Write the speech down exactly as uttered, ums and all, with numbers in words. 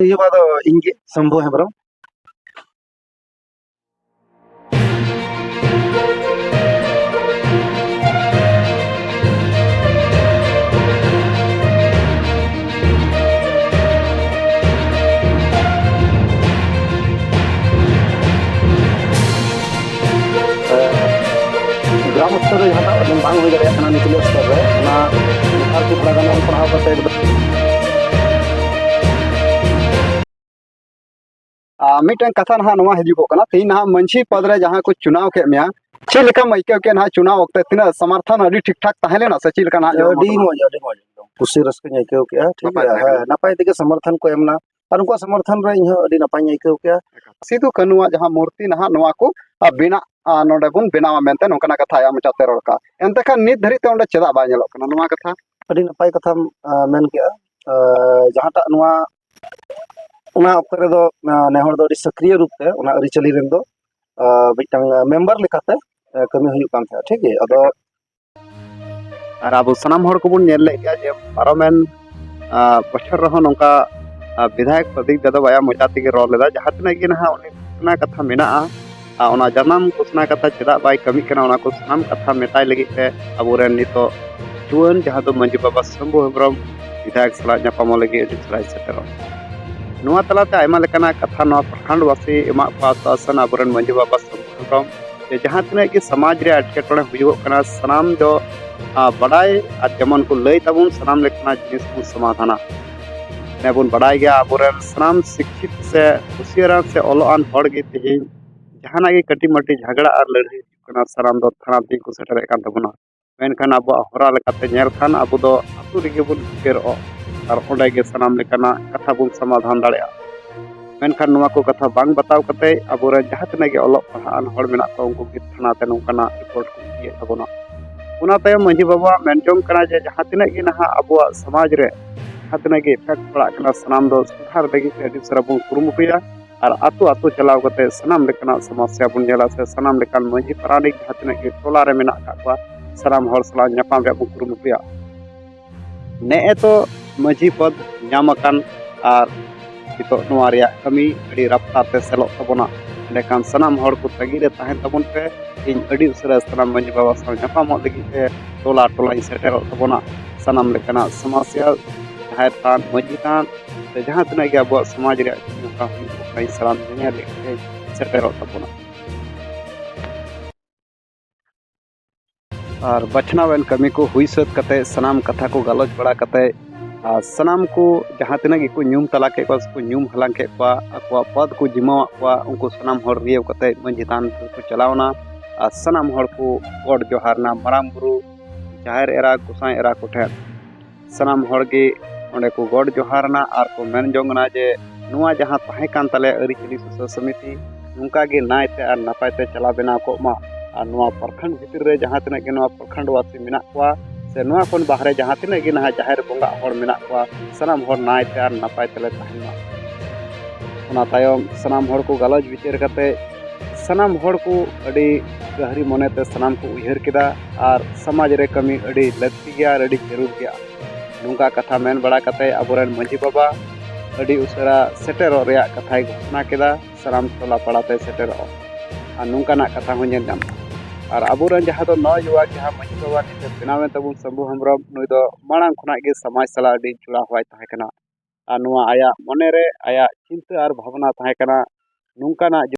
ᱤᱭᱟᱹ ᱵᱟ ᱫᱚ ᱤᱧ ᱜᱮ, ᱥᱚᱢᱵᱷᱩ ᱦᱮᱢᱵᱨᱚᱢ᱾ ᱜᱨᱟᱢ ᱥᱛᱚᱨ ᱨᱮ ᱡᱟᱦᱟᱸᱴᱟᱜ ᱵᱟᱝ ᱦᱩᱭ ᱫᱟᱲᱮᱭᱟᱜ ᱠᱟᱱᱟ ᱱᱤᱪᱞᱤ ᱥᱛᱚᱨ ᱨᱮ, ᱚᱱᱟ ᱱᱮᱛᱟᱨ ᱠᱚ ᱛᱷᱚᱲᱟ ᱜᱟᱱ ᱚᱞ ᱯᱟᱲᱦᱟᱣ ᱠᱟᱛᱮ ᱮᱠᱫᱚᱢ ᱟᱨ ᱢᱤᱫᱴᱟᱝ ᱠᱟᱛᱷᱟ ᱱᱟᱦᱟᱜ ᱱᱚᱣᱟ ᱦᱤᱡᱩᱜᱚᱜ ᱠᱟᱱᱟ, ᱛᱮᱦᱮᱧ ᱱᱟᱦᱟᱜ ᱢᱟᱹᱡᱷᱤ ᱯᱚᱫᱽ ᱨᱮ ᱡᱟᱦᱟᱸ ᱠᱚ ᱪᱩᱱᱟᱣ ᱠᱮᱫ ᱢᱮᱭᱟ, ᱪᱮᱫ ᱞᱮᱠᱟᱢ ᱟᱹᱭᱠᱟᱹᱣ ᱠᱮᱫ ᱱᱟᱦᱟᱜ ᱪᱩᱱᱟᱣ ᱚᱠᱛᱮ? ᱛᱤᱱᱟᱹᱜ ᱥᱚᱢᱚᱨᱛᱷᱚᱱ ᱟᱹᱰᱤ ᱴᱷᱤᱠ ᱴᱷᱟᱠ ᱛᱟᱦᱮᱸ ᱞᱮᱱᱟ ᱥᱮ ᱪᱮᱫ ᱞᱮᱠᱟ ᱱᱟᱦᱟᱜ ᱧᱟᱢ ᱟᱹᱰᱤ ᱟᱠᱟᱱᱟ? ᱢᱚᱡᱽ, ᱟᱹᱰᱤ ᱢᱚᱡᱽ, ᱮᱠᱫᱚᱢ ᱠᱩᱥᱤ ᱨᱟᱹᱥᱠᱟᱹᱧ ᱟᱹᱭᱠᱟᱹᱣ ᱠᱮᱫᱼᱟ᱾ ᱴᱷᱤᱠ ᱱᱟᱯᱟᱭ ᱜᱮᱭᱟ, ᱛᱟᱦᱮᱸ ᱦᱮᱸ, ᱠᱟᱱᱟ᱾ ᱱᱟᱯᱟᱭ ᱛᱮᱜᱮ ᱥᱚᱢᱚᱨᱛᱷᱚᱱ ᱠᱚ ᱮᱢ ᱮᱱᱟ, ᱟᱨ ᱩᱱᱠᱩᱣᱟᱜ ᱥᱚᱢᱚᱨᱛᱷᱚᱱ ᱨᱮ ᱤᱧ ᱦᱚᱸ ᱟᱹᱰᱤ ᱱᱟᱯᱟᱭᱤᱧ ᱟᱹᱭᱠᱟᱹᱣ ᱠᱮᱫᱼᱟ᱾ ᱥᱤᱫᱩ ᱠᱟᱹᱱᱩᱣᱟᱜ ᱡᱟᱦᱟᱸ ᱢᱩᱨᱛᱤ ᱱᱟᱦᱟᱜ ᱱᱚᱣᱟ ᱠᱚ, ᱟ, ᱵᱮᱱᱟᱜ, ᱟ, ᱱᱚᱰᱮ ᱵᱚᱱ ᱵᱮᱱᱟᱣᱟ ᱢᱮᱱᱛᱮ ᱱᱚᱝᱠᱟᱱᱟᱜ ᱠᱟᱛᱷᱟ ᱟᱭᱟᱜ ᱢᱚᱪᱟᱛᱮ ᱨᱚᱲ ᱠᱟᱜᱼᱟ᱾ ᱮᱱᱛᱮ ᱠᱷᱟᱱ ᱱᱤᱛ ᱫᱷᱟᱹᱨᱤᱡ ᱛᱮ ᱚᱸᱰᱮ ᱪᱮᱫᱟᱜ ᱵᱟᱭ ᱧᱮᱞᱚᱜ ᱠᱟᱱᱟ ᱱᱚᱣᱟ ᱠᱟᱛᱷᱟ? ᱟᱹᱰᱤ ᱱᱟᱯᱟᱭ ᱠᱟᱛᱷᱟᱢ, ᱟ, ᱢᱮᱱ ᱠᱮᱜᱼᱟ᱾ ᱟ, ᱡᱟᱦᱟᱸᱴᱟᱜ ᱱᱚᱣᱟ, ᱚᱱᱟ ᱚᱠᱛᱚ ᱨᱮᱫᱚ, ᱟ, ᱱᱮ ᱦᱚᱲ ᱫᱚ ᱟᱹᱰᱤ ᱥᱚᱠᱨᱤᱭᱚ ᱨᱩᱯ ᱛᱮ ᱚᱱᱟ ᱟᱹᱨᱤᱪᱟᱹᱞᱤ ᱨᱮᱱ ᱫᱚ, ᱟ, ᱢᱤᱫᱴᱟᱝ ᱢᱮᱢᱵᱟᱨ ᱞᱮᱠᱟᱛᱮ, ᱟ, ᱠᱟᱹᱢᱤ ᱦᱩᱭᱩᱜ ᱠᱟᱱ ᱛᱟᱦᱮᱸᱫ, ᱴᱷᱤᱠ ᱜᱮᱭᱟ᱾ ᱟᱫᱚ ᱟᱨ ᱟᱵᱚ ᱥᱟᱱᱟᱢ ᱦᱚᱲ ᱠᱚᱵᱚᱱ ᱧᱮᱞ ᱞᱮᱫ ᱜᱮᱭᱟ ᱡᱮ ᱯᱟᱨᱚᱢᱮᱱ, ᱟ, ᱵᱚᱪᱷᱚᱨ ᱨᱮᱦᱚᱸ ᱱᱚᱝᱠᱟ, ᱟ, ᱵᱤᱫᱷᱟᱭᱚᱠ ᱯᱨᱚᱫᱤᱯ ᱡᱟᱫᱚᱵ ᱟᱭᱟᱜ ᱢᱚᱪᱟ ᱛᱮᱜᱮ ᱨᱚᱲ ᱞᱮᱫᱟ, ᱡᱟᱦᱟᱸ ᱛᱤᱱᱟᱹᱜ ᱜᱮ ᱱᱟᱦᱟᱜ ᱩᱱᱤ ᱜᱷᱳᱥᱱᱟ ᱠᱟᱛᱷᱟ ᱢᱮᱱᱟᱜᱼᱟ, ᱟ, ᱚᱱᱟ ᱡᱟᱱᱟᱢ ᱜᱷᱳᱥᱱᱟ ᱠᱟᱛᱷᱟ ᱪᱮᱫᱟᱜ ᱵᱟᱭ ᱠᱟᱹᱢᱤᱜ ᱠᱟᱱᱟ, ᱚᱱᱟ ᱠᱚ ᱥᱟᱱᱟᱢ ᱠᱟᱛᱷᱟ ᱢᱮᱛᱟᱭ ᱞᱟᱹᱜᱤᱫ ᱛᱮ ᱟᱵᱚᱨᱮᱱ ᱱᱤᱛᱚᱜ ᱡᱩᱣᱟᱹᱱ ᱡᱟᱦᱟᱸ ᱫᱚ ᱢᱟᱹᱡᱷᱤ ᱵᱟᱵᱟ ᱥᱚᱢᱵᱷᱩ ᱦᱮᱢᱵᱨᱚᱢ ᱵᱤᱫᱷᱟᱭᱚᱠ ᱥᱟᱞᱟᱜ ᱧᱟᱯᱟᱢᱚᱜ ᱞᱟᱹᱜᱤᱫ ᱟᱹᱰᱤ ᱪᱮᱦᱨᱟᱭ ᱥᱮᱴᱮᱨᱚᱜ᱾ ᱱᱚᱣᱟ ᱛᱟᱞᱟᱛᱮ ᱟᱭᱢᱟ ᱞᱮᱠᱟᱱᱟᱜ ᱠᱟᱛᱷᱟ ᱱᱚᱣᱟ ᱯᱨᱚᱠᱷᱚᱸᱰ ᱵᱟᱥᱤ ᱮᱢᱟᱜ ᱠᱚᱣᱟ ᱟᱥᱣᱟᱥᱚᱱ ᱟᱵᱚᱨᱮᱱ ᱢᱟᱹᱡᱷᱤ ᱵᱟᱵᱟ ᱥᱚᱢᱵᱷᱩ ᱦᱮᱢᱵᱨᱚᱢ ᱡᱮ ᱡᱟᱦᱟᱸ ᱛᱤᱱᱟᱹᱜ ᱜᱮ ᱥᱚᱢᱟᱡᱽ ᱨᱮ ᱮᱴᱠᱮᱴᱚᱬᱮ ᱦᱩᱭᱩᱜᱚᱜ ᱠᱟᱱᱟ, ᱥᱟᱱᱟᱢ ᱫᱚ, ᱟ, ᱵᱟᱰᱟᱭ ᱟᱨ ᱡᱮᱢᱚᱱ ᱠᱚ ᱞᱟᱹᱭ ᱛᱟᱵᱚᱱ, ᱥᱟᱱᱟᱢ ᱞᱮᱠᱟᱱᱟᱜ ᱡᱤᱱᱤᱥ ᱵᱚᱱ ᱥᱚᱢᱟᱫᱷᱟᱱᱟ᱾ ᱚᱱᱮ ᱵᱚᱱ ᱵᱟᱰᱟᱭ ᱜᱮᱭᱟ, ᱟᱵᱚᱨᱮᱱ ᱥᱟᱱᱟᱢ ᱥᱤᱠᱠᱷᱤᱛ ᱥᱮ ᱦᱩᱥᱤᱭᱟᱹᱨᱟᱱ ᱥᱮ ᱚᱞᱚᱜ ᱟᱱ ᱦᱚᱲ ᱜᱮ ᱛᱮᱦᱮᱧ ᱡᱟᱦᱟᱱᱟᱜ ᱜᱮ ᱠᱟᱹᱴᱤᱡ ᱢᱟᱹᱴᱤᱡ ᱡᱷᱟᱜᱽᱲᱟ ᱟᱨ ᱞᱟᱹᱲᱦᱟᱹᱭ ᱦᱩᱭᱩᱜ ᱠᱟᱱᱟ, ᱥᱟᱱᱟᱢ ᱫᱚ ᱛᱷᱟᱱᱟ ᱛᱮᱜᱮ ᱠᱚ ᱥᱮᱴᱮᱨᱮᱫ ᱠᱟᱱ ᱛᱟᱵᱚᱱᱟ᱾ ᱢᱮᱱᱠᱷᱟᱱ ᱟᱵᱚᱣᱟᱜ ᱦᱚᱨᱟ ᱞᱮᱠᱟᱛᱮ ᱧᱮᱞ ᱠᱷᱟᱱ ᱟᱵᱚ ᱫᱚ ᱟᱹᱛᱩ ᱨᱮᱜᱮ ᱵᱚᱱ ᱵᱤᱪᱟᱹᱨᱚᱜᱼᱟ ᱟᱨ ᱚᱸᱰᱮ ᱜᱮ ᱥᱟᱱᱟᱢ ᱞᱮᱠᱟᱱᱟᱜ ᱠᱟᱛᱷᱟ ᱵᱚᱱ ᱥᱚᱢᱟᱫᱷᱟᱱ ᱫᱟᱲᱮᱭᱟᱜᱼᱟ᱾ ᱢᱮᱱᱠᱷᱟᱱ ᱱᱚᱣᱟ ᱠᱚ ᱠᱟᱛᱷᱟ ᱵᱟᱝ ᱵᱟᱛᱟᱣ ᱠᱟᱛᱮ ᱟᱵᱚᱨᱮᱱ ᱡᱟᱦᱟᱸ ᱛᱤᱱᱟᱹᱜ ᱜᱮ ᱚᱞᱚᱜ ᱯᱟᱲᱦᱟᱜ ᱟᱱ ᱦᱚᱲ ᱢᱮᱱᱟᱜ ᱠᱚᱣᱟ, ᱩᱱᱠᱩ ᱜᱮ ᱛᱷᱟᱱᱟ ᱛᱮ ᱱᱚᱝᱠᱟᱱᱟᱜ ᱨᱤᱯᱳᱨᱴ ᱠᱚ ᱤᱫᱤᱭᱮᱫ ᱛᱟᱵᱚᱱᱟ᱾ ᱚᱱᱟ ᱛᱟᱭᱚᱢ ᱢᱟᱹᱡᱷᱤ ᱵᱟᱵᱟᱣᱟᱜ ᱢᱮᱱ ᱡᱚᱝ ᱠᱟᱱᱟ ᱡᱮ ᱡᱟᱦᱟᱸ ᱛᱤᱱᱟᱹᱜ ᱜᱮ ᱱᱟᱦᱟᱜ ᱟᱵᱚᱣᱟᱜ ᱥᱚᱢᱟᱡᱽ ᱨᱮ ᱡᱟᱦᱟᱸ ᱛᱤᱱᱟᱹᱜ ᱜᱮ ᱤᱯᱷᱮᱠᱴ ᱯᱟᱲᱟᱜ ᱠᱟᱱᱟ, ᱥᱟᱱᱟᱢ ᱫᱚ ᱥᱩᱫᱷᱟᱨ ᱞᱟᱹᱜᱤᱫ ᱛᱮ ᱟᱹᱰᱤ ᱩᱥᱟᱹᱨᱟ ᱵᱚᱱ ᱠᱩᱨᱩᱢᱩᱴᱩᱭᱟ᱾ ᱟᱨ ᱟᱛᱳ ᱟᱛᱳ ᱪᱟᱞᱟᱣ ᱠᱟᱛᱮ ᱥᱟᱱᱟᱢ ᱞᱮᱠᱟᱱᱟᱜ ᱥᱚᱢᱚᱥᱥᱟ ᱵᱚᱱ ᱧᱮᱞᱟ ᱥᱮ ᱥᱟᱱᱟᱢ ᱞᱮᱠᱟᱱ ᱢᱟᱹᱡᱷᱤ ᱯᱟᱨᱟᱱᱤᱠ ᱡᱟᱦᱟᱸ ᱛᱤᱱᱟᱹᱜ ᱜᱮ ᱴᱚᱞᱟ ᱨᱮ ᱢᱮᱱᱟᱜ ᱟᱠᱟᱫ ᱠᱚᱣᱟ, ᱥᱟᱱᱟᱢ ᱦᱚᱲ ᱥᱟᱞᱟᱜ ᱧᱟᱯᱟᱢ ᱨᱮᱭᱟᱜ ᱵᱚᱱ ᱠᱩᱨᱩᱢᱩᱴᱩᱭᱟ᱾ ᱱᱮᱜᱼᱮ ᱛᱚ ᱢᱟᱹᱡᱷᱤ ᱯᱚᱫᱽ ᱧᱟᱢ ᱟᱠᱟᱱ ᱟᱨ ᱱᱤᱛᱚᱜ ᱱᱚᱣᱟ ᱨᱮᱭᱟᱜ ᱠᱟᱹᱢᱤ ᱟᱹᱰᱤ ᱨᱟᱯᱛᱟᱨ ᱛᱮ ᱥᱮᱞᱚᱜ ᱛᱟᱵᱚᱱᱟ᱾ ᱮᱸᱰᱮᱠᱷᱟᱱ ᱥᱟᱱᱟᱢ ᱦᱚᱲ ᱠᱚ ᱛᱟᱹᱜᱤ ᱨᱮ ᱛᱟᱦᱮᱱ ᱛᱟᱵᱚᱱ ᱯᱮ᱾ ᱤᱧ ᱟᱹᱰᱤ ᱩᱥᱟᱹᱨᱟ ᱥᱟᱱᱟᱢ ᱢᱟᱹᱡᱷᱤ ᱵᱟᱵᱟ ᱥᱟᱶ ᱧᱟᱯᱟᱢᱚᱜ ᱞᱟᱹᱜᱤᱫ ᱛᱮ ᱴᱚᱞᱟ ᱴᱚᱞᱟᱧ ᱥᱮᱴᱮᱨᱚᱜ ᱛᱟᱵᱚᱱᱟ᱾ ᱥᱟᱱᱟᱢ ᱞᱮᱠᱟᱱᱟᱜ ᱥᱚᱢᱚᱥᱥᱟ, ᱡᱟᱦᱮᱨ ᱛᱷᱟᱱ, ᱢᱟᱹᱡᱷᱤ ᱛᱷᱟᱱ, ᱥᱮ ᱡᱟᱦᱟᱸ ᱛᱤᱱᱟᱹᱜ ᱜᱮ ᱟᱵᱚᱣᱟᱜ ᱥᱚᱢᱟᱡᱽ ᱨᱮᱭᱟᱜ ᱠᱟᱹᱢᱤ ᱦᱚᱨᱟ ᱦᱩᱭᱩᱜ ᱠᱟᱱᱟ, ᱥᱟᱱᱟᱢ ᱧᱮᱧᱮᱞ ᱞᱟᱹᱜᱤᱫ ᱛᱮ ᱥᱮᱴᱮᱨᱚᱜ ᱛᱟᱵᱚᱱᱟ᱾ ᱟᱨ ᱵᱟᱪᱷᱱᱟᱣ ᱮᱱ ᱠᱟᱹᱢᱤ ᱠᱚ ᱦᱩᱭ ᱥᱟᱹᱛ ᱠᱟᱛᱮ, ᱥᱟᱱᱟᱢ ᱠᱟᱛᱷᱟ ᱠᱚ ᱜᱟᱞᱚᱪ ᱵᱟᱲᱟ ᱠᱟᱛᱮ, ᱟᱨ ᱥᱟᱱᱟᱢ ᱠᱚ ᱡᱟᱦᱟᱸ ᱛᱤᱱᱟᱹᱜ ᱜᱮᱠᱚ ᱧᱩᱢ ᱛᱟᱞᱟ ᱠᱮᱫ ᱠᱚᱣᱟ ᱥᱮᱠᱚ ᱧᱩᱢ ᱦᱟᱞᱟᱝ ᱠᱮᱫ ᱠᱚᱣᱟ, ᱟᱠᱚᱣᱟᱜ ᱯᱚᱫᱽ ᱠᱚ ᱡᱤᱢᱟᱹᱣᱟᱫ ᱠᱚᱣᱟ, ᱩᱱᱠᱩ ᱥᱟᱱᱟᱢ ᱦᱚᱲ ᱨᱤᱭᱟᱹᱣ ᱠᱟᱛᱮ ᱢᱟᱹᱡᱷᱤ ᱛᱷᱟᱱ ᱨᱮᱠᱚ ᱪᱟᱞᱟᱣᱱᱟ᱾ ᱟᱨ ᱥᱟᱱᱟᱢ ᱦᱚᱲ ᱠᱚ ᱜᱚᱰ ᱡᱚᱦᱟᱨ ᱮᱱᱟ, ᱢᱟᱨᱟᱝ ᱵᱩᱨᱩ, ᱡᱟᱦᱮᱨ ᱮᱨᱟ, ᱜᱚᱸᱥᱟᱭ ᱮᱨᱟ ᱠᱚᱴᱷᱮᱱ᱾ ᱥᱟᱱᱟᱢ ᱦᱚᱲ ᱜᱮ ᱚᱸᱰᱮ ᱠᱚ ᱜᱚᱰ ᱡᱚᱦᱟᱨ ᱮᱱᱟ ᱟᱨ ᱠᱚ ᱢᱮᱱ ᱡᱚᱝ ᱮᱱᱟ ᱡᱮ ᱱᱚᱣᱟ ᱡᱟᱦᱟᱸ ᱛᱟᱦᱮᱸ ᱠᱟᱱ ᱛᱟᱞᱮᱭᱟ ᱟᱹᱨᱤᱪᱟᱹᱞᱤ ᱥᱩᱥᱟᱹᱨ ᱥᱚᱢᱤᱛᱤ, ᱱᱚᱝᱠᱟ ᱜᱮ ᱱᱟᱭ ᱛᱮ ᱟᱨ ᱱᱟᱯᱟᱭ ᱛᱮ ᱪᱟᱞᱟᱣ ᱵᱮᱱᱟᱣ ᱠᱚᱜ ᱢᱟ᱾ ᱟᱨ ᱱᱚᱣᱟ ᱯᱨᱚᱠᱷᱚᱸᱰ ᱵᱷᱤᱛᱤᱨ ᱨᱮ ᱡᱟᱦᱟᱸ ᱛᱤᱱᱟᱹᱜ ᱜᱮ ᱱᱚᱣᱟ ᱯᱨᱚᱠᱷᱚᱸᱰ ᱵᱟᱥᱤ ᱢᱮᱱᱟᱜ ᱠᱚᱣᱟ ᱥᱮ ᱱᱚᱣᱟ ᱠᱷᱚᱱ ᱵᱟᱦᱨᱮ ᱡᱟᱦᱟᱸ ᱛᱤᱱᱟᱹᱜ ᱜᱮ ᱱᱟᱦᱟᱜ ᱡᱟᱦᱮᱨ ᱵᱚᱸᱜᱟ ᱦᱚᱲ ᱢᱮᱱᱟᱜ ᱠᱚᱣᱟ, ᱥᱟᱱᱟᱢ ᱦᱚᱲ ᱱᱟᱭ ᱛᱮ ᱟᱨ ᱱᱟᱯᱟᱭ ᱛᱮᱞᱮ ᱛᱟᱦᱮᱱ ᱢᱟ᱾ ᱚᱱᱟ ᱛᱟᱭᱚᱢ ᱥᱟᱱᱟᱢ ᱦᱚᱲ ᱠᱚ ᱜᱟᱞᱚᱪ ᱵᱤᱪᱟᱹᱨ ᱠᱟᱛᱮ ᱥᱟᱱᱟᱢ ᱦᱚᱲ ᱠᱚ ᱟᱹᱰᱤ ᱜᱟᱹᱦᱤᱨ ᱢᱚᱱᱮ ᱛᱮ ᱥᱟᱱᱟᱢ ᱠᱚ ᱩᱭᱦᱟᱹᱨ ᱠᱮᱫᱟ ᱟᱨ ᱥᱚᱢᱟᱡᱽ ᱨᱮ ᱠᱟᱹᱢᱤ ᱟᱹᱰᱤ ᱞᱟᱹᱠᱛᱤ ᱜᱮᱭᱟ ᱟᱨ ᱟᱹᱰᱤ ᱡᱟᱹᱨᱩᱲ ᱜᱮᱭᱟ᱾ ᱱᱚᱝᱠᱟ ᱠᱟᱛᱷᱟ ᱢᱮᱱ ᱵᱟᱲᱟ ᱠᱟᱛᱮ ᱟᱵᱚᱨᱮᱱ ᱢᱟᱹᱡᱷᱤ ᱵᱟᱵᱟ ᱟᱹᱰᱤ ᱩᱥᱟᱹᱨᱟ ᱥᱮᱴᱮᱨᱚᱜ ᱨᱮᱭᱟᱜ ᱠᱟᱛᱷᱟᱭ ᱜᱷᱳᱥᱚᱱᱟ ᱠᱮᱫᱟ, ᱥᱟᱱᱟᱢ ᱴᱚᱞᱟ ᱯᱟᱲᱟ ᱛᱮ ᱥᱮᱴᱮᱨᱚᱜᱼᱟ᱾ ᱟᱨ ᱱᱚᱝᱠᱟᱱᱟᱜ ᱠᱟᱛᱷᱟ ᱦᱚᱸ ᱧᱮᱞ ᱧᱟᱢᱚᱜᱼᱟ᱾ ᱟᱨ ᱟᱵᱚᱨᱮᱱ ᱡᱟᱦᱟᱸ ᱫᱚ ᱱᱚᱣ ᱡᱩᱣᱟ ᱡᱟᱦᱟᱸ ᱢᱟᱹᱡᱷᱤ ᱵᱟᱵᱟ ᱱᱤᱛᱚᱜ ᱵᱮᱱᱟᱣᱮᱱ ᱛᱟᱵᱚᱱ ᱥᱟᱹᱢᱵᱩ ᱦᱮᱢᱵᱨᱚᱢ, ᱱᱩᱭ ᱫᱚ ᱢᱟᱲᱟᱝ ᱠᱷᱚᱱᱟᱜ ᱜᱮ ᱥᱚᱢᱟᱡᱽ ᱥᱟᱞᱟᱜ ᱟᱹᱰᱤ ᱡᱚᱲᱟᱣ ᱦᱚᱲ ᱛᱟᱦᱮᱸ ᱠᱟᱱᱟ᱾ ᱟᱨ ᱱᱚᱣᱟ ᱟᱭᱟᱜ ᱢᱚᱱᱮ ᱨᱮ ᱟᱭᱟᱜ ᱪᱤᱱᱛᱟᱹ ᱟᱨ ᱵᱷᱟᱵᱽᱱᱟ ᱛᱟᱦᱮᱸ ᱠᱟᱱᱟ ᱱᱚᱝᱠᱟᱱᱟᱜ